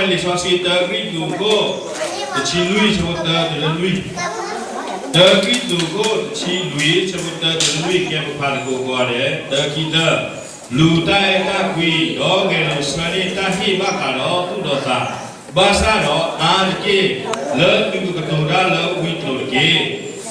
လံာ်စီဆှံ တၢကရံၣ်သူးခိၣ် တဆံလွံၢ် ဆၢဖိတၢတုၤလၢလွံၢ်, တၢကရံၣ်သူးခိၣ် တဆံလွံၢ် ဆၢဖိတၢတုၤလၢလွံၢ် ကဲပဖးသကိးကိးဂၤဒဲး, တၢခံသၢ, လူၤတၢ်အဲၣ်တၢ်ကွံ ဒီးဂဲၤလိာ်ဆၢန့ၢ်တၢ်ဟ့ၣ်ဘၣ်ဃးဒီးသူၣ်ဒီးသး, ဘၣ်ဆၣ်ဒီးအါတက့ၢ် လၢသုကကတိၤတၢ်လၢဝံကျိၤတက့ၢ်.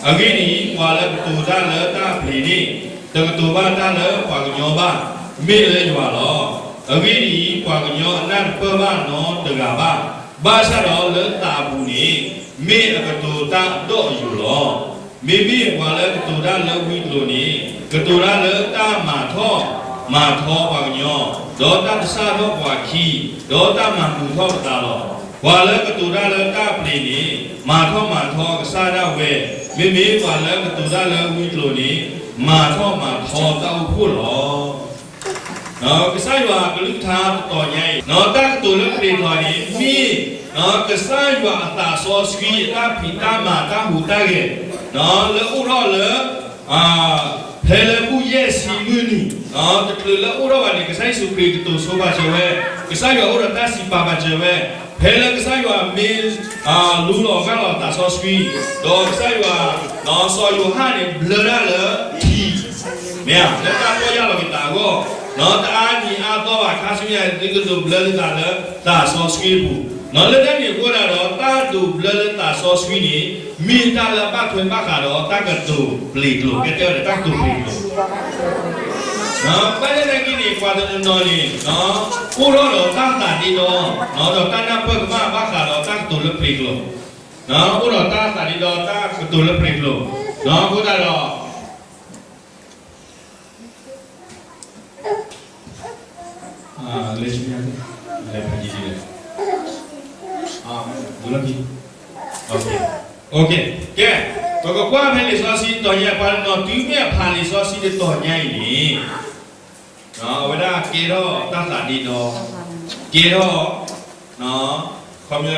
အဂ့ၢ်ဒ်အံၤ, ပှၤလၢကတိၤတၢ်လၢတၢ်အပျ့ၤန့ၣ် တကတိၤဘၣ်တၢ်လၢပှၤကညီဘၣ်, မ့ၢ်လၢယွၤလီၤ. အဂ့ၢ်ဒ်အံၤ, ပှၤကညီအနၢ်တပၢၢ်ဘၣ်နီတဂၤဘၣ်, ဘၣ်ဆၣ်ဒီးလၢသးအပူၤန့ၣ် မ့ၢ်အကတိၤတၢ်အဒိၣ်အယိာ်လီၤ. မ့မ့ၢ်ပှၤလၢကတိၤတၢ်လၢဝံကျိၤန့ၣ် ကတိၤတၢ်လၢတၢ်မၤထီၣ်မၤထီပှၤကညီ, ဒီးတၢ်ကစၢ်ထီၣ်ပှၤခံ, ဒီးတၢ်မၤမုာ်ထီၣ်ပသးလီၤ. ပှၤလၢကတိၤတၢ်လၢတၢ်အပျ့ၤန့ၣ် မၤထီၣ်မၤထီကစၢ်ဒၣ်ဝဲ, မ့မ့ၢ်ပှၤလၢကတိၤတၢ်လၢဝံကျိၤန့ၣ် မၤထီၣ်မၤထီတၢ်အိၣ်ဖှိၣ်လီၤ. ကစၢ်ယွၤအကလုၢ်ကထါတတီၤညါအံၤ, တၢ်ကတိၤလၢပျ့ၤထီၣ်န့ၣ် မ့ၢ်ကစၢ်ယွၤအသးစီဆှံအတၢ်ဖံးတၢ်မၤတၢ်ဟူးတၢ်ဂဲၤ လၢအိၣ်ထီၣ်လၢ ဖဲလၢဘူၣ်ယဲၢ်ဆံမုၢ်နံၤ, တချုးလၢအိၣ်ထီၣ်ဘၣ်န့ၣ် ကစၢ်ယ့ၣ်ၡူးခရံာ်ကတိၤဆိပာ်စၢၤဝဲ, ကစၢ်ယွၤအိၣ်ဒီးတၢ်စံးပာ်ပာ်စၢၤဝဲ, ဖဲလၢကစၢ်ယွၤမ့ၢ် လူလီၤဂၢ်လီၤသးစီဆှံ, ဒီးကစၢ်ယွၤ စီၤယိၤဟၣ်န့ၣ် ဘျၢတၢ်လၢထံ, မ့ၢ်ဧါ, လၢတၢ်ပီၢ်ယၢ်လီၤက့ၤသးအဂီၢ်, တအါနံၤအါသီဘၣ်ခါဆူညါ သုကတိၤဘျၢလၢသးလၢသးစီဆှံအပူၤ, လၢတၢ်န့ၣ်အဃိဒၣ်ဒီး တၢ်ဒိးဘျၢလၢသးစီဆှံန့ၣ် မ့ၢ်တၢ်လၢဘၣ်ထွဲဘၣ်ဃးဒီးတၢ်ကတိၤပျ့ၤကျိာ်, ကဲတဲဝဲဒၣ်တၢ်ကတိၤပျ့ၤကျိာ် ဘၣ်ဆၣ်သနာ်က့န့ၣ် ပှၤတနီၤနီၤန့ၣ် အိၣ်ထီၣ်ဒီးတၢ်သးဒ့ဒီ, ဒီးတၢ်နၢ်ပၢၢ်ကမၣ်ဘၣ်ဃးဒီးတၢ်ကတိၤလၢပျ့ၤကျိာ်, အိၣ်ဒီးတၢ်သးဒ့ဒီတၢ်ကတိၤလၢပျ့ၤကျိာ်, အဃိသတးဒီး လဲၤဆူညါ, လဲၤဖးယံာ်ဒ်လဲၣ်, ဘူးလီၤက့ၤ, ကဲ, ပကကွၢ်ဖဲလံာ်စီဆှံတတီၤညါ, ပှၤတနီၤတုၤမ့ၢ်အဖးလံာ်စီဆှံတတီၤညါအံၤန့ၣ် အဝဲဒၣ်ကဲထီၣ်တၢ်သးဒ့ဒီ, ကဲထီၣ် ခီပညီန့ၣ်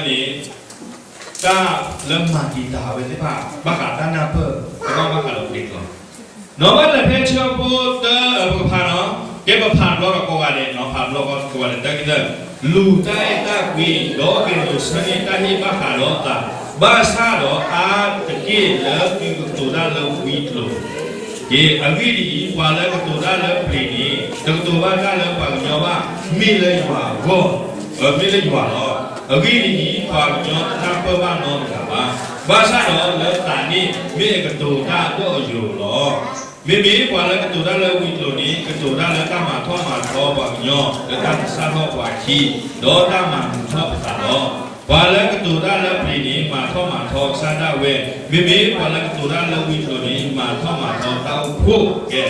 တၢ်လၢမၤတံာ်တာ်ဝဲသ့ၣ်တဖၣ် ဘၣ်ဃးတၢ်နၢ်ပၢၢ်, ကမၣ်ဘၣ်ဃးဒီးပျ့ၤကျိာ်, ဒီးဘၣ်လၢဖဲဆၢဖိတၢ ပကဖးနီၤ, ကဲပဖးတဘျီဒီးကိးဂၤဒဲး, ဖးတဘျီကိးဂၤဒဲး တၢ်ခံသၢ, လူၤတၢ်အဲၣ်တၢ်ကွံ ဒီးဂဲၤလိာ်ဆၢန့ၢ်တၢ်ဟ့ၣ်ဘၣ်ဃးဒီးသး, ဘၣ်ဆၣ်ဒီးအါတက့ၢ်လၢသုကကတိၤတၢ်လၢဝံကျိာ် က့ၤ, အဂ့ၢ်ဒ်အံၤ, ပှၤလၢကတိၤတၢ်လၢပျ့ၤန့ၣ် တကတိၤဘၣ်တၢ်လၢပှၤကညီဘၣ်, မ့ၢ်လၢယွၤအဂီၢ်, မ့ၢ်လၢယွၤလီၤ. အဂ့ၢ်ဒ်အံၤ, ပှၤကညီတနၢ်ပၢၢ်ဘၣ်နီတဂၤဘၣ်, ဘၣ်ဆၣ်ဒီးလၢသးန့ၣ် မ့ၢ်အကတိၤတၢ်အဒိၣ်အယိာ်လီၤ. မ့မ့ၢ်ပှၤလၢကတိၤတၢ်လၢဝံကျိာ်န့ၣ် ကတိၤတၢ်လၢတၢ်မၤထီၣ်မၤထီပှၤကညီ, လၢတၢ်ကစၢ်ထီၣ်ပှၤခံ, ဒီးတၢ်မၤမုာ်ထီၣ်ပသးလီၤ. ပှၤလၢကတိၤတၢ်လၢပျ့ၤန့ၣ် မၤထီၣ်မၤထီကစၢ်ဒၣ်ဝဲ, မ့မ့ၢ်ပှၤလၢကတိၤတၢ်လၢဝံကျိာ်န့ၣ် မၤထီၣ်မၤထီတၢ်အိၣ်ဖှိၣ်, ကဲ,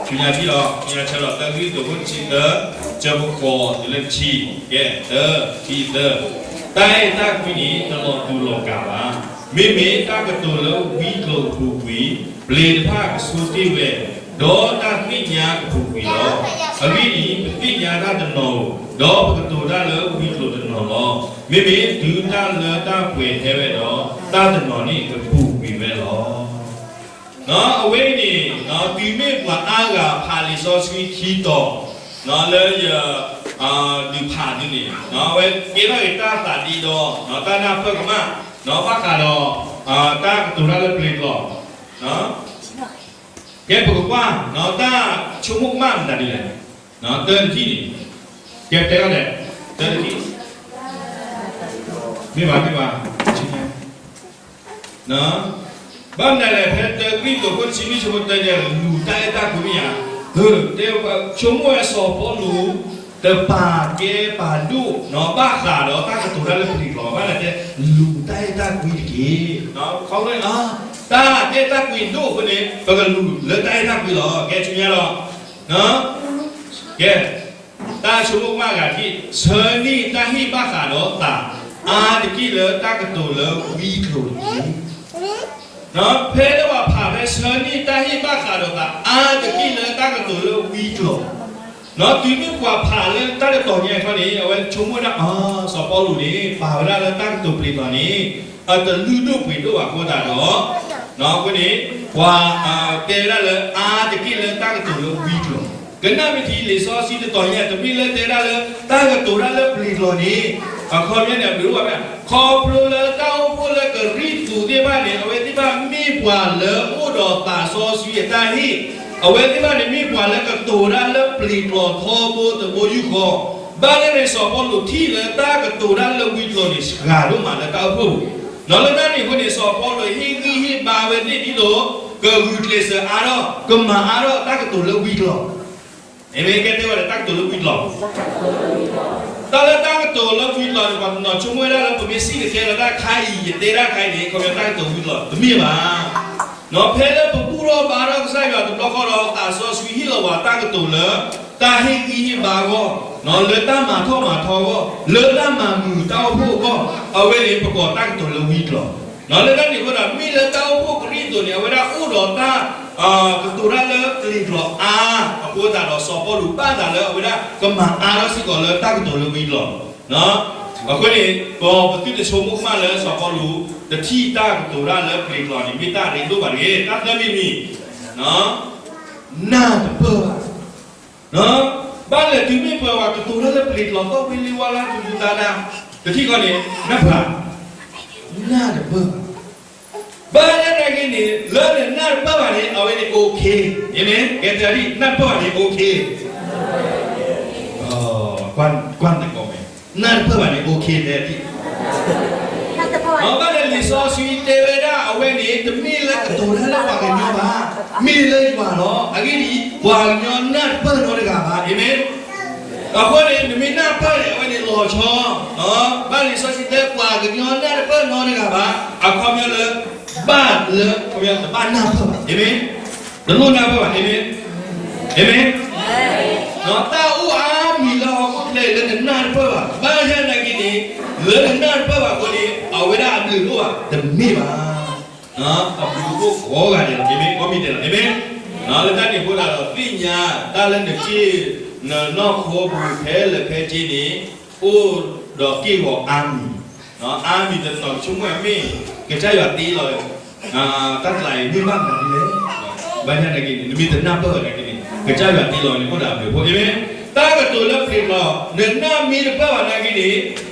ဆူညါထံၣ်လီၤ, ဆူညါဆၢလီၤ, တၢကရံၣ်သူး တဆံတၢ, ဆၢဖိဃိးတုၤလၢတဆံ, ကဲ, တၢ, ခံ, သၢ, တၢ်အဲၣ်တၢ်ကွံန့ၣ် တလီၤတူာ်လီၤကာ်ဘၣ်. မ့မ့ၢ်တၢ်ကတိၤလၢဝံကျိာ်အပူၤကွံာ်, ပျ့ၤတဖၣ်ကဆိတ့ၢ်ဝဲ, ဒီးတၢ်သ့ၣ်ညါကပူၤကွံာ်လီၤ. အဂ့ၢ်ဒ်အံၤ, ပသ့ၣ်ညါတၢ်တနီၤဧိၤ, ဒီးပကတိၤတၢ်လၢဝံကျိာ်တနီၤလီၤ. မ့မ့ၢ်တုၤတၢ်လၢတၢ်ပှဲၤဟဲဝဲဒီး, တၢ်တနီၤန့ၣ်ကပူၤကွံာ်ဝဲလီၤ. အဝဲအံၤန့ၣ် တုၤမ့ၢ်ပှၤအါဂၤဖးလံာ်စီဆှံခံတီၤ, လၢယ ဒုးဖးဒုးန့ၣ်, အဝဲကဲထီၣ်က့ၤတၢ်သးဒ့ဒီ, တၢ်နၢ်ပၢၢ်ကမၣ်, ဘၣ်ဃးဒီး တၢ်ကတိၤတၢ်လၢပျ့ၤကျိာ်, ကဲပကကွၢ်, တၢ်ဆိကမိၣ်ကမၣ်မတၤဒ်လဲၣ်, တၢတထံၣ်န့ၣ်, ကဲတဲထီၣ်လဲၣ်, တၢတထံၣ်, မ့ၢ်ဘၣ်မ့ၢ်ဘၣ်, ဘၣ်မနုၤလဲၣ် ဖဲတၢကရံၣ်သူး အခိၣ်တဆံနွံ ဆၢဖိတၢ တဲ လူၤတၢ်အဲၣ်တၢ်ကွံမ့ၢ်ဧါ, တဲ ဆိကမိၣ်ဝဲစီၤပီလူး တပာ်ကဲပာ်ဒိၣ် ဘၣ်ဃးဒီးတၢ်ကတိၤတၢ်လၢပျ့ၤကျိာ်ဘၣ်, ဘၣ်လဲၣ်တဲ လူၤတၢ်အဲၣ်တၢ်ကွံတက့ၢ်, ခီဖျိ တၢ်အဲၣ်တၢ်ကွံဒိၣ်အဃိန့ၣ် ပကလူၤလၢတၢ်အဲၣ်တၢ်ကွံလီၤ. ကဲဆူညါလီၤ, ကဲ တၢ်ဆိကမိၣ်ကမၣ်ဂၤထံၣ်, ဆၢန့ၢ်တၢ်ဟ့ၣ်ဘၣ်ဃးဒီးသး အါတက့ၢ်လၢတၢ်ကတိၤလၢဝံကျိာ်တက့ၢ်. ဖဲလၢပှၤဖးဖဲဆၢန့ၢ်တၢ်ဟ့ၣ်ဘၣ်ဃးဒီးသး အါတက့ၢ်လၢတၢ်ကတိၤလၢဝံကျိာ်, တုၤမ့ၢ်ပှၤဖးလၢတၢ်တတီၤညါအံၤခီန့ၣ် အဝဲဆိကမိၣ်ဝဲဒၣ် စီၤပီလူးန့ၣ် ပာ်ဝဲဒၣ်လၢတၢ်ကတိၤပျ့ၤကျိာ်န့ၣ် အတလုၢ်ဒိၣ်ပှ့ၤဒိၣ်ဘၣ်အဃိသတးဒီး အဃိန့ၣ် ပှၤတဲဝဲဒၣ်လၢအါတက့ၢ်လၢတၢ်ကတိၤလၢဝံကျိာ်, ကနၣ်မ့ၢ်ထံလံာ်စီဆှံတတီၤညါ တမ့ၢ်လၢတဲဒၣ်လၢတၢ်ကတိၤတၢ်လၢပျ့ၤကျိာ်န့ၣ်, အခီပညီန့ၣ် အဘျုးအိၣ်ဘၣ်မ့ၢ်, ခီဖျိလၢတၢ်အိၣ်ဖှိၣ်လၢကရံၣ်သူးသ့ၣ်တဖၣ်န့ၣ် အဝဲသ့ၣ်တဖၣ်မ့ၢ်ပှၤလၢအိၣ်ဒီးသးစီဆှံအတၢ်ဟ့ၣ်, အဝဲသ့ၣ်တဖၣ်န့ၣ်မ့ၢ်ပှၤလၢကတိၤတၢ်လၢပျ့ၤကျိာ်ထီဘိတဘိယူၢ်ဃီ, ဘၣ်ဆၣ်န့ၣ် စီၤပီလူးထံၣ်လၢတၢ်ကတိၤတၢ်လၢဝံကျိာ်န့ၣ် စှၤဒိၣ်မးလၢတၢ်အိၣ်ဖှိၣ်ပူၤ, ဒီးလၢတၢ်န့ၣ်အဃိန့ၣ် စီၤပီလူးဟ့ၣ်ဂံၢ်ဟ့ၣ်ဘါဝဲသ့ၣ်ဒ်သိး ကဂုာ်ကျဲးစၢးအါထီၣ် ကမၤအါထီၣ်တၢ်ကတိၤလၢဝံကျိာ် အမ့ၢ်ကဲတဲဝဲဒၣ်တၢ်ကတိၤလၢဝံကျိာ်, တၢ်လၢတၢ်ကတိၤလၢဝံကျိာ်န့ၣ် ပှၤတနီၤဆိကမိၣ်ဝဲဒၣ်လၢပမ့ၢ်စံၣ်တဲၤတဲလီၤတၢ်ခါအံၤ ယတဲဒၣ်ခါအံၤန့ၣ် ခီဖျိတၢ်ကတိၤဝံကျိာ်တမ့ၢ်ဘၣ်. ဒီးဖဲလၢပဘူၣ်ထီၣ်ဘါထီၣ်ကစၢ်ယွၤတဘျီဃီဒီး သးစီဆှံဟ့ၣ်လီၤပှၤတၢ်ကတိၤလၢ တၢ်ဟ့ၣ်ဂံၢ်ဟ့ၣ်ဘါအဂီၢ်, လၢတၢ်မၤထီၣ်မၤထီအဂီၢ်, လၢတၢ်မၤမုာ်တၢ်အိၣ်ဖှိၣ်အဂီၢ်, အဝဲန့ၣ်ပကိးတၢ်ကတိၤလၢဝံကျိာ် လၢတၢ်န့ၣ်အဃိဒီး မ့ၢ်လၢတၢ်အိၣ်ဖှိၣ်ကရံၣ်သူးန့ၣ် အဝဲဒၣ်အိၣ်ဒီးတၢ် ကတိၤတၢ်လၢပျ့ၤကျိာ်အါ, အဃိသတးဒီး စီၤပီလူးဘၣ်သးလၢအဝဲဒၣ်ကမၤအါထီၣ်စ့ၢ်ကီးလၢတၢ်ကတိၤလၢဝံကျိာ်, အဃိန့ၣ် ပသုတဆိကမိၣ်ကမၣ်လၢစီၤပီလူး တထံၣ်တၢ်ကတိၤတၢ်လၢပျ့ၤကျိာ်န့ၣ် မ့ၢ်တၢ်ရ့ဒိၣ်ဘၣ်တဂ့ၤ. တၢ်သၢမံၤတမံၤ နၢ်တပၢၢ်ဘၣ် ဘၣ်လဲၤတုၤမ့ၢ်ပှၤကတိၤတၢ်လၢပျ့ၤကျိာ် သီၣ်ဝ့လ့ဝါလၢ တူၢ်တူၢ်တၢ်တၢ်, တထံၣ်ဃီန့ၣ် နၢ်ပၢၢ်, နၢ်တပၢၢ်ဘၣ်, ဘၣ်ဆၣ်သနာ်က့န့ၣ် လၢနနၢ်တပၢၢ်ဘၣ်န့ၣ် အဝဲန့ၣ် okay, အမ့ၢ် ကဲတၢ်ဒ်နၢ်တပၢၢ်ဘၣ်န့ၣ် okay, ကွၢ်တကီၢ်မဲာ်, နၢ်တပၢၢ်ဘၣ်န့ၣ် okay တဲဒ် ဘၣ်လဲၤလံာ်စီဆှံတဲဝဲဒၣ် အဝဲန့ၣ် တမ့ၢ်လၢကတိၤတၢ်လၢပှၤကညီဘၣ်, မ့ၢ်လၢယွၤလီၤ. အဂ့ၢ်ဒ်အံၤ, ပှၤကညီနၢ်တပၢၢ်နီတဂၤဘၣ်, အမ့ၢ် အဃိန့ၣ် နမ့ၢ်နၢ်ပၢၢ်န့ၣ် အဝဲန့ၣ်လီၤဆီ, ဘၣ်လံာ်စီဆှံတဲ ပှၤကညီနၢ်တပၢၢ်နီတဂၤဘၣ်, အခီပညီလၢ ဘၣ်လၢ တဘၣ်နၢ်ပၢၢ်ဘၣ်, အမ့ၢ် တလိၣ်နၢ်ပၢၢ်ဘၣ်, အမ့ၢ် အမ့ၢ် တၢ်အိၣ်အါမံၤလၢဟီၣ်ခိၣ်ချၢအံၤ လၢနနၢ်တပၢၢ်ဘၣ်, ဘၣ်ဆၣ်သနာ်က့န့ၣ် လၢနနၢ်တပၢၢ်ဘၣ်အဃိန့ၣ် အဝဲဒၣ်အဘျုးတအိၣ်ဘၣ်, တမ့ၢ်ဘၣ်. အဘျုးတအိၣ်ကိးဂၤဒဲးလီၤ, အမ့ၢ် ကိးမံၤဒဲးလီၤ, အမ့ၢ်. လၢတၢ်န့ၣ်အဃိသတးဒီး သ့ၣ်ညါတၢ်လၢနက့ၢ် နနီၢ်ခိပူၤဖဲလၢာ်ဖဲက့န့ၣ် အိၣ်ဒီးက့ၢ်ဂီၤအါမံၤ, အါမံၤတနီၤဆိကမိၣ်မ့ၢ် ကစၢ်ယွၤတ့လီၤ တၢ်ကျးအံၤမ့ၢ်ဘၣ်မနုၤလဲၣ်, ဘၣ်ဆၣ်သနာ်က့န့ၣ် နမ့ၢ်တနၢ်ပၢၢ်သနာ်က့န့ၣ် ကစၢ်ယွၤတ့လီၤန့ၣ် အိၣ်ဒီးအဘျုးအဖှိၣ်, အမ့ၢ်. တၢ်ကတိၤလၢပျ့ၤကျိာ် နနၢ်မ့ၢ်တပၢၢ်ဘၣ်သနာ်က့န့ၣ်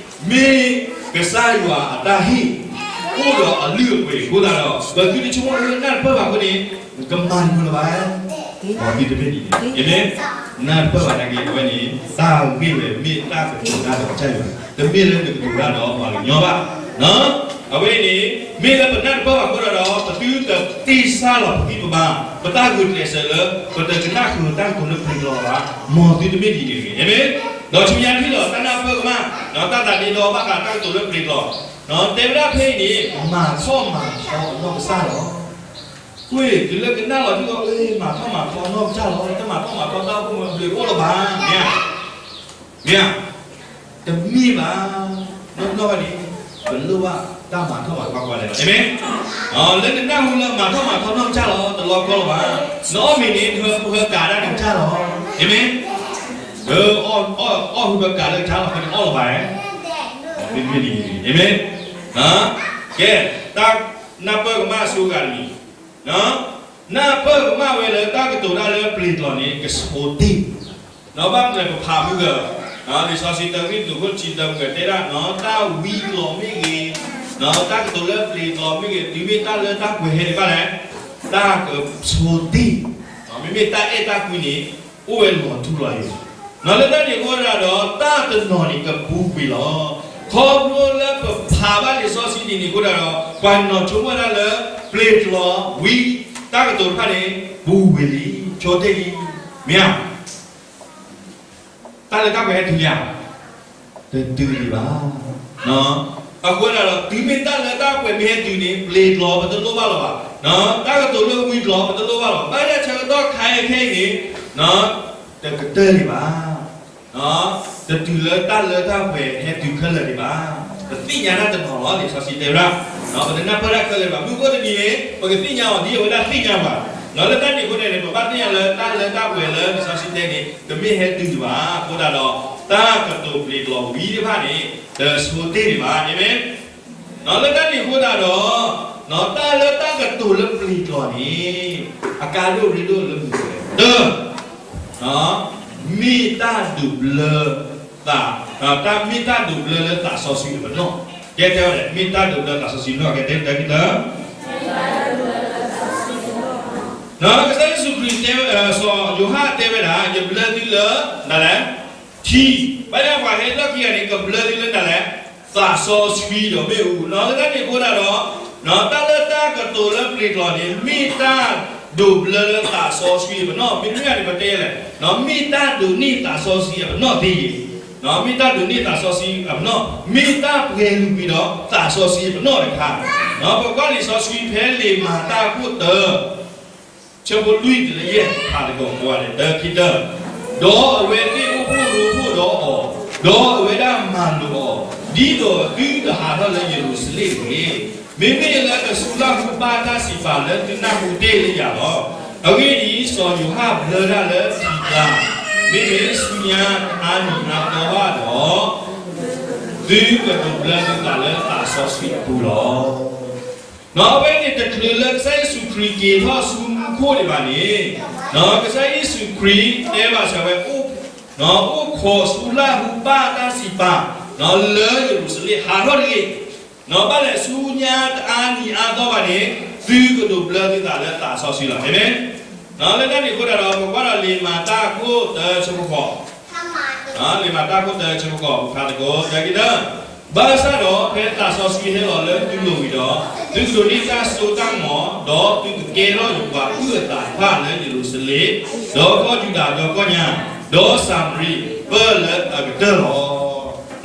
မ့ၢ်ကစၢ်ယွၤအတၢ်ဟ့ၣ် အိၣ်ဒီးအလုၢ်အပှ့ၤအဃိသတးဒီး ပသုတဆိကမိၣ်လၢနနၢ်တပၢၢ်ဘၣ်အဃိန့ၣ် နကမၤတမုာ်လၢၤဘၣ်, မ်သုတမ့ၢ်ဒ်န့ၣ်, အမ့ၢ်. နၢ်တပၢၢ်ဘၣ်သနာ်က့ အဝဲန့ၣ် တၢ်ဂ့ၢ်ဝဲမ့ၢ်တၢ်ကတိၤတၢ်ဒီးကစၢ်ယွၤ, တမ့ၢ်လၢနကတိၤတၢ်ဒီးပှၤကညီဘၣ်. အဝဲအံၤန့ၣ် မ့ၢ်လၢပနၢ်တပၢၢ်ဘၣ်အဃိသတးဒီး ပသုတသ့စၢ်လီၤပသံပမၤ, ပတၢ်ဂုာ်ကျဲးစၢးလၢ ပတကနၣ်ဃုာ်တၢ်ကတိၤလၢပျ့ၤကျိာ်ဘၣ်, မ်သုတမ့ၢ်ဒ်န့ၣ်တဂ့ၤ, အမ့ၢ်. ဒီးဆူညါထံၣ်လီၤ တၢ်နၢ်ပၢၢ်ကမၣ် ဒီးတၢ်သးဒ့ဒီဘၣ်ဃးတၢ်ကတိၤလၢပျ့ၤကျိာ်, တဲဝဲဒၣ်ဖဲအံၤန့ၣ် မၤထီၣ်မၤထီအနီၢ်ကစၢ်လီၤ. ကွၢ် တုၤလၢကနၣ်လီၤဒ်သိး မၤထီၣ်မၤထီအနီၢ်ကစၢ်လီၤ, တၢ်မၤထီၣ်မၤထီတၢ်အိၣ်ဖှိၣ်မ့ၢ်အဘျုးတအိၣ်လၢၤဘၣ်, မ့ၢ်ဧါ, မ့ၢ်ဧါ, တမ့ၢ်ဘၣ်, နီၢ်နီၢ်ဘၣ်န့ၣ် ပလိၣ်ဘၣ်တၢ်မၤထီၣ်မၤထီကွၢ်ကွၢ်လဲၣ်လီၤ, အမ့ၢ်. လၢနနၢ်ဟူလၢမၤထီၣ်မၤထီနီၢ်ကစၢ်လီၤ တလီၤကီလၢၤဘၣ်, နအီၣ်မ့ၤန့ၣ် နဟၢကၤတၢ်န့ၣ်ကစၢ်လီၤ, အမ့ၢ်. အီၣ်ဟူကၤလၢကစၢ်လီၤ ဖဲန့ၣ်အီၣ်လၢၤဘၣ်, မ့ၢ်မ့ၢ်န့ၣ်, အမ့ၢ်. ကဲ, တၢ်နၢ်ပၢၢ်ကမၣ်အဆိဂၤတမံၤ, နၢ်ပၢၢ်ကမၣ်ဝဲလၢတၢ်ကတိၤတၢ်လၢပျ့ၤကျိာ်န့ၣ် ကဆိတ့ၢ်, ဒီးဘၣ်မနုၤပဖးမုၢ်ဂၢၢ်, လံာ်စီဆှံတၢကရံၣ်သူး ခိၣ်တဆံတၢ မုၢ်ဂၢၢ်တဲဒၣ် တၢ်ဝံကျိာ်မ့ၢ်ဂ့ၤ, တၢ်ကတိၤလၢပျ့ၤကျိာ်မ့ၢ်ဂ့ၤ တုၤမ့ၢ်တၢ်လၢတၢ်ပှဲၤဟဲဒံးဘၣ်လဲၣ်, တၢ်ကဆိတ့ၢ်, မ့မ့ၢ်တၢ်အဲၣ်တၢ်ကွံန့ၣ် အိၣ်ဝဲလီၤထူလီၤယိာ်, လၢတၢ်န့ၣ်အဃိသတးဒီး တၢ်တနီၤန့ၣ်ကပူၤကွံာ်လီၤ. ခီဖျိလၢပဖးဘၣ်လံာ်စီဆှံဒ်န့ၣ်အဃိသတးဒီး ပှၤနီၤဆိကမိၣ်ဝဲဒၣ်လၢ ပျ့ၤကျိာ်ဝံ တၢ်ကတိၤတဖၣ်န့ၣ် ပူၤကွံာ်လံ, ဆိတ့ၢ်လံ, မ့ၢ်ဧါ. တၢ်လၢတၢ်ပှဲၤဟဲတုၤလံဧါ, တတုၤဒံးဘၣ်. အဃိသတးဒီး တုၤမ့ၢ်တၢ်လၢတၢ်ပှဲၤမ့ၢ်ဟဲတုၤန့ၣ် ပျ့ၤကျိာ်ပတလိၣ်ဘၣ်လၢၤဘၣ်, တၢ်ကတိၤလၢဝံကျိာ်ပတလိၣ်ဘၣ်လၢၤဘၣ်, ဘၣ်ဆၣ်ဆၢကတီၢ်ခါအံၤခဲအံၤန့ၣ် တကတၢၢ်ဒံးဘၣ်. တတုၤလၢတၢ်လၢတၢ်ပှဲၤဟဲတုၤခဲလၢာ်ဒံးဘၣ်. ပသ့ၣ်ညါတၢ်တနီၤလီၤ လံာ်စီဆှံတဲဝဲဒၣ်, ပတနၢ်ပၢၢ်တၢ်ခဲလၢာ်ဒံးဘၣ်. မုၢ်ကအိၣ်တနံၤန့ၣ် ပကသ့ၣ်ညါအီၤဒ်အဝဲဒၣ်သ့ၣ်ညါပှၤ, လၢတၢ်န့ၣ်အဃိန့ၣ် ပဘၣ်သ့ၣ်ညါလၢတၢ်လၢတၢ်ပှဲၤလၢလံာ်စီဆှံတဲန့ၣ် တမ့ၢ်ဟဲတုၤဒံးဘၣ်. အဃိသတးဒီး တၢ်ကတိၤပျ့ၤကျိာ်ဝံတဖၣ်န့ၣ် တဆိတ့ၢ်ဒံးဘၣ်, အၤမ့ၣ်. လၢတၢ်န့ၣ်အဃိသတးဒီး တၢ်လၢတၢ်ကတိၤလၢပျ့ၤကျိာ်န့ၣ် အကါဒိၣ်ရ့ဒိၣ်လၢမနုၤလဲၣ်, တၢ် မ့ၢ်တၢ်ဒိးဘျၢသး, တၢ်မ့ၢ်တၢ်ဒိးဘျၢလၢသးစီဆှံအပနီၣ်, ကဲတဲဝဲဒၣ် မ့ၢ်တၢ်ဒိးဘျၢသးစီဆှံနီၣ်, ကဲတဲတၢ်ကတၢၢ် ကစၢ်ယ့ၣ်ၡူးခရံာ်တဲ, စီၤယိၤဟၣ်တဲဝဲဒၣ် ယဘျၢသုလၢ ဒ်လဲၣ်, ထံ, ဘၣ်ဆၣ်ပှၤဟဲလီၢ်ခံဂၤန့ၣ် ကဘျၢသုလၢဒ်လဲၣ်, သးစီဆှံဒီးမ့ၣ်အူ, လၢတၢ်န့ၣ်အဃိသတးဒီး, တၢ်လၢတၢ်ကတိၤလၢပျ့ၤကျိာ်န့ၣ် မ့ၢ်တၢ်ဒိးဘျၢလၢသးစီဆှံအပနီၣ်, မ့တမ့ၢ်ဘၣ်န့ၣ် ပတဲလဲၣ်, မ့ၢ်တၢ်ဒိးန့ၢ်သးစီဆှံအပနီၣ်သ့ယ့ၣ်, မ့ၢ်တၢ်ဒိးန့ၢ်သးစီဆှံအပနီၣ်, မ့ၢ်တၢ်ပှဲၤလုာ်ကွံာ်ဒီးသးစီဆှံအပနီၣ်တခါ, ပကွၢ်လံာ်စီဆှံဖဲလံာ်မၤတၢ်ခိၣ်တၢ ဆၢဖိလွံၢ်တုၤလၢယဲၢ်, ဖးသကိးကိးဂၤဒဲး တၢ ခံ တၢ, ဒီးအဝဲသ့ၣ်အိၣ်ဖှိၣ်ရိဖှိၣ်ဒီးအီၤ, ဒီးအဝဲဒၣ်မၤလိာ်အီၤ, ဒ်သိးသုတဟးထီၣ်လၢယရူၤၡလ့ၣ်တဂ့ၤ, မ့မ့ၢ်လၢကဆူလၢ်ဟူဘၣ်တၢ်စံးပာ်လၢသုနၢ်ဟူတ့ၢ်လၢယၤလီၤ. အဂ့ၢ်ဒ်အံၤ, စီၤယိၤဟၣ်ဘျၢတၢ်လၢထံကျါ, မ့မ့ၢ်ဆူညါတအါနံၤအါသီဘၣ်ဒီး, သုကဒိးဘျၢသုသးလၢသးစီဆှံအပူၤလီၤ. အဝဲန့ၣ်တချုးလၢကစၢ်ယ့ၣ်ၡူးခရံာ်က့ၤထီၣ်ဆူမူခိၣ်ဒံးဘၣ်န့ၣ်, ကစၢ်ယ့ၣ်ၡူးခရံာ်တဲဘၣ်စၢၤဝဲ, အိၣ်ခိးဆူလၢ်ဟူဘၣ်တၢ်စံးပာ်, လၢယရူၤၡလ့ၣ် ဟးထီၣ်တဂ့ၤ, ဘၣ်လဲၣ်ဆူညါတအါနံၤအါသီဘၣ်န့ၣ်, သုကဒိးဘျၢသုသးလၢသးစီဆှံလီၤ. အၤမ့ၣ်. လၢတၢ်န့ၣ်အဃိသတးဒီး ပကွၢ်ဒီးလံာ်မၤတၢ်ခိၣ်တၢဆၢဖိဃိး, လံာ်မၤတၢ်ခိၣ်တၢဆၢဖိဃိး ပဖးသကိး တၢ ခံ တၢ, ဘၣ်ဆၣ်ဒီးဖဲသးစီဆှံဟဲလီၤလၢသုလိၤဝံၤဒီး, သုကဒိးန့ၢ်တၢ်စိတၢ်ကမီၤ, ဒီးသုကကဲထီၣ်ယပှၤအုၣ်အသးတဖၣ်လၢယရူၤၡလ့ၣ်, ဒီးကီၢ်ယူဒၤဒီးကီၢ်ညါ, ဒီးစၤမရံ, ပၢၢ်လၢအကတၢၢ်လီၤ.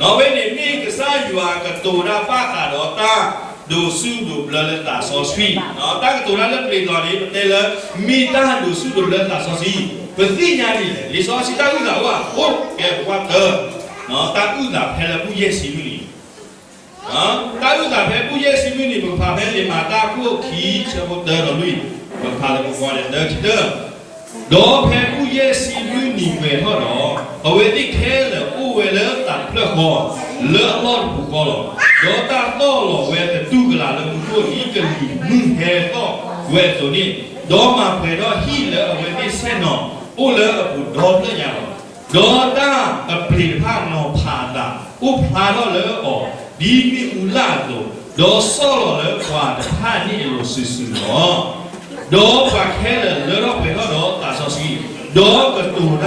အဝဲန့ၣ်မ့ၢ်ကစၢ်ယွၤကတိၤတၢ်ဘၣ်ဃးဒီးတၢ်ဒိးဆူၣ်ဒိးဘျၢလၢသးစီဆှံ, တၢ်ကတိၤတၢ်လၢပျ့ၤကျိာ်န့ၣ် ပတဲလၢ မ့ၢ်တၢ်ဒိးဆူၣ်ဒိးဘျၢသးစီဆှံ, ပသ့ၣ်ညါဒ်လဲၣ်, လံာ်စီဆှံတၢ်အုၣ်သးအိၣ်ဘၣ်, အိၣ်ကဲပကွၢ်တၢ, တၢ်အုၣ်သးဖဲလၢဘူၣ်ယဲၢ်ဆံမုၢ်နံၤ တၢ်အုၣ်သးဖဲဘူၣ်ယဲၢ်ဆံမုၢ်နံၤ ပကဖးဖဲလံာ်မၤတၢ်ခိၣ်ခံ ဆၢဖိတၢဒီးလွံၢ်, ပကဖးလၢပကွၢ်ဒီးတၢ ခံ တၢ, ဒီးဖဲဘူၣ်ယဲၢ်ဆံမုၢ်နံၤပှဲၤထီၣ်ဒီး, အဝဲသ့ၣ်ခဲလၢာ်အိၣ်ဝဲလၢသးတဖျၢၣ်ဃီ, လၢအလီၢ်တပူၤဃီလီၤ. ဒီးတၢ်သီၣ်လီၤဝဲသတူၢ်ကလာ်လၢမူခိၣ် ဒ်ကလံၤမုၢ်ဟဲသီၣ်ဝဲအသိးန့ၣ်, ဒီးမၤပှဲၤထီၣ်ဟံၣ်လၢအဝဲသ့ၣ်ဆဲၣ်နီၤအိၣ်လၢအပူၤဒီဖျၢၣ်ညါလီၤ. ဒီးတၢ်အပျ့ၤတဖၣ်နီၤဖးအသး အိၣ်ဖျါထီၣ်လၢအီၤ ဒ်မ့ၣ်အူလၣ်အသိး, ဒီးဆီၣ်လီၤလၢပှၤတဖၣ်န့ၣ်အလိၤစုာ်စုာ်လီၤ. ဒီးပှၤခဲလၢာ်လၢထီၣ်ပှဲၤထီၣ်ဒီးသးစီဆှံ,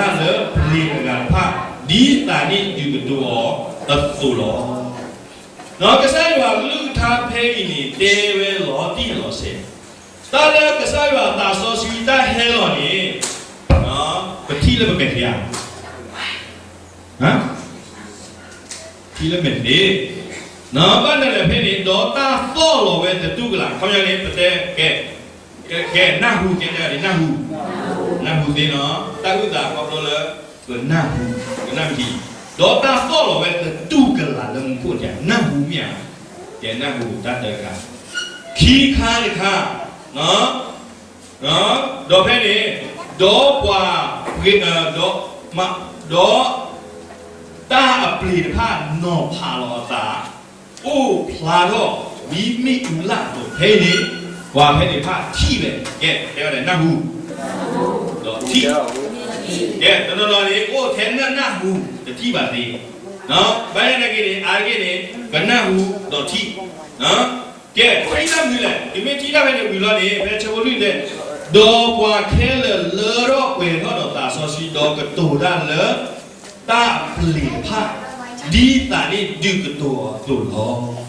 ဒီးကတိၤတၢ်လၢပျ့ၤအဂၤတဖၣ်, ဒ်သးန့ၣ်ဒုးကတိၤအီၤအသိးလီၤ. ကစၢ်ယွၤကလုၢ်ကထါဖဲအံၤန့ၣ် တဲဝဲလီၤတံၢ်လီၤဆဲး, တၢ်လၢကစၢ်ယွၤသးစီဆှံတၢ်ဟဲလီၤန့ၣ်, ပထံၣ်လၢပမဲာ်ချံဧါ, ထံၣ်လၢမဲာ်ချံ, ဘၣ်နလဲၤဖဲန့ၣ် ဒီးတၢ်သီၣ်လီၤဝဲသတူၢ်ကလာ်, ခီပညီန့ၣ် ပတဲ ကဲ, ကဲနၢ်ဟူ, ကဲနၢ်ဟူ, နၢ်ဟူသ့နီၤ, တၢ်အုၣ်သးခီဖျိလၢ ပနၢ်ဟူ, ပနၢ်ဟူ, ဒီးတၢ်သီၣ်လီၤဝဲသတူၢ်ကလာ်လၢမူခိၣ် နၢ်ဟူမ့ၢ်ဧါ, ကဲနၢ်ဟူတၢ်တခါ, ခံခါတခါ, ဒီးဖဲန့ၣ်, ဒီးပှၤ, ဒီး, ဒီးတၢ်အပျ့ၤတဖၣ်နီၤဖးလီၤအသး, အိၣ်ဖျါထီၣ်ဒ်မ့ၣ်အူလၣ်အသိး, ဖဲအံၤန့ၣ် ပှၤဖဲန့ၣ်တဖၣ်ထံၣ်ဝဲ, ကဲ, တဲဝဲဒၣ်နၢ်ဟူ, ဒီးထံၣ်, ကဲ, တနီၤနီၤန့ၣ် အိၣ်ထဲနၢ်နၢ်ဟူ, တထံၣ်ဘၣ်သ့, ဘၣ်ဆၣ်သနာ်က့န့ၣ် အါတက့ၢ်န့ၣ် ကနၢ်ဟူဒီးထံၣ်, ကဲ, ထံၣ်တၢ်မနုၤလဲၣ်, တုၤမ့ၢ်ထံၣ်တၢ်ဖဲန့ၣ်ဝံၤလီၤန့ၣ် ဖဲဆၢဖိလွံၢ်တဲ, ဒီးပှၤခဲလၢာ်လၢထီၣ်ပှဲၤထီၣ်ဒီးသးစီဆှံ ဒီးကတိၤတၢ်လၢ တၢ်အပျ့ၤတဖၣ်, ဒ်သးန့ၣ်ဒုးကတိၤအီၤအသိးလီၤ.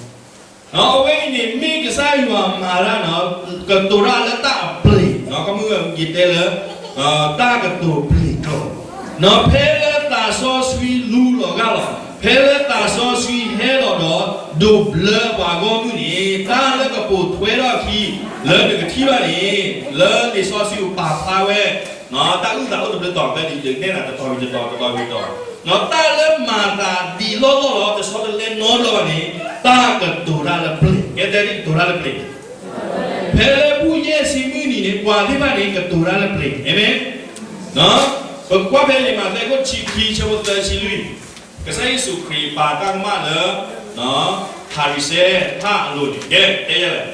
အဝဲအံၤန့ၣ် မ့ၢ်ကစၢ်ယွၤမၤတၢ်န့ၣ် ကတိၤတၢ်လၢတၢ်အပျ့ၤ, ကမုၢ်ဝဲယတဲလၢ တၢ်ကတိၤပျ့ၤကျိာ်, ဖဲလၢသးစီဆှံလူလီၤဂာ်လီၤ, ဖဲလၢသးစီဆှံဟဲလီၤဒီး ဒိးဘျၢပှၤဂီၢ်မုၢ်န့ၣ် တၢ်လၢကပိာ်ထွဲထီၣ်အခံ လၢနကထံၣ်ဘၣ်န့ၣ် လၢလံာ်စီဆှံပာ်ဖျါဝဲ တၢ်အုၣ်သးအိၣ်တဘျုးတီၤဖဲန့ၣ် ယကနဲၣ်နၤတတီၤဝံၤတတီၤ တတီၤဝံၤတတီၤ, တၢ်လၢမၤသးဒ်လီၢ်လီၢ်လီၤ တဆီတလဲနီတဘျီဘၣ်န့ၣ် တၢ်ကတိၤတၢ်လၢပျ့ၤ, ကဲတဲဒ်ကတိၤတၢ်လၢပျ့ၤ, ဖဲလၢဘူၣ်ယဲၢ်ဆံမုၢ်နံၤန့ၣ် ပှၤသ့ၣ်တဖၣ်န့ၣ် ကတိၤတၢ်လၢပျ့ၤ, အၤမ့ၣ်. ပကွၢ်ဖဲလံာ်မးသဲခိၣ်တဆံခံ ဆၢဖိသၢဆံလွံၢ်, ကစၢ်ယ့ၣ်ၡူးခရံာ်ပာ်တၢ်ကမၣ်လၢ ဖၤရံၤၡဲတဖၣ်အလိၤန့ၣ် ကဲတဲယဲလဲၣ်,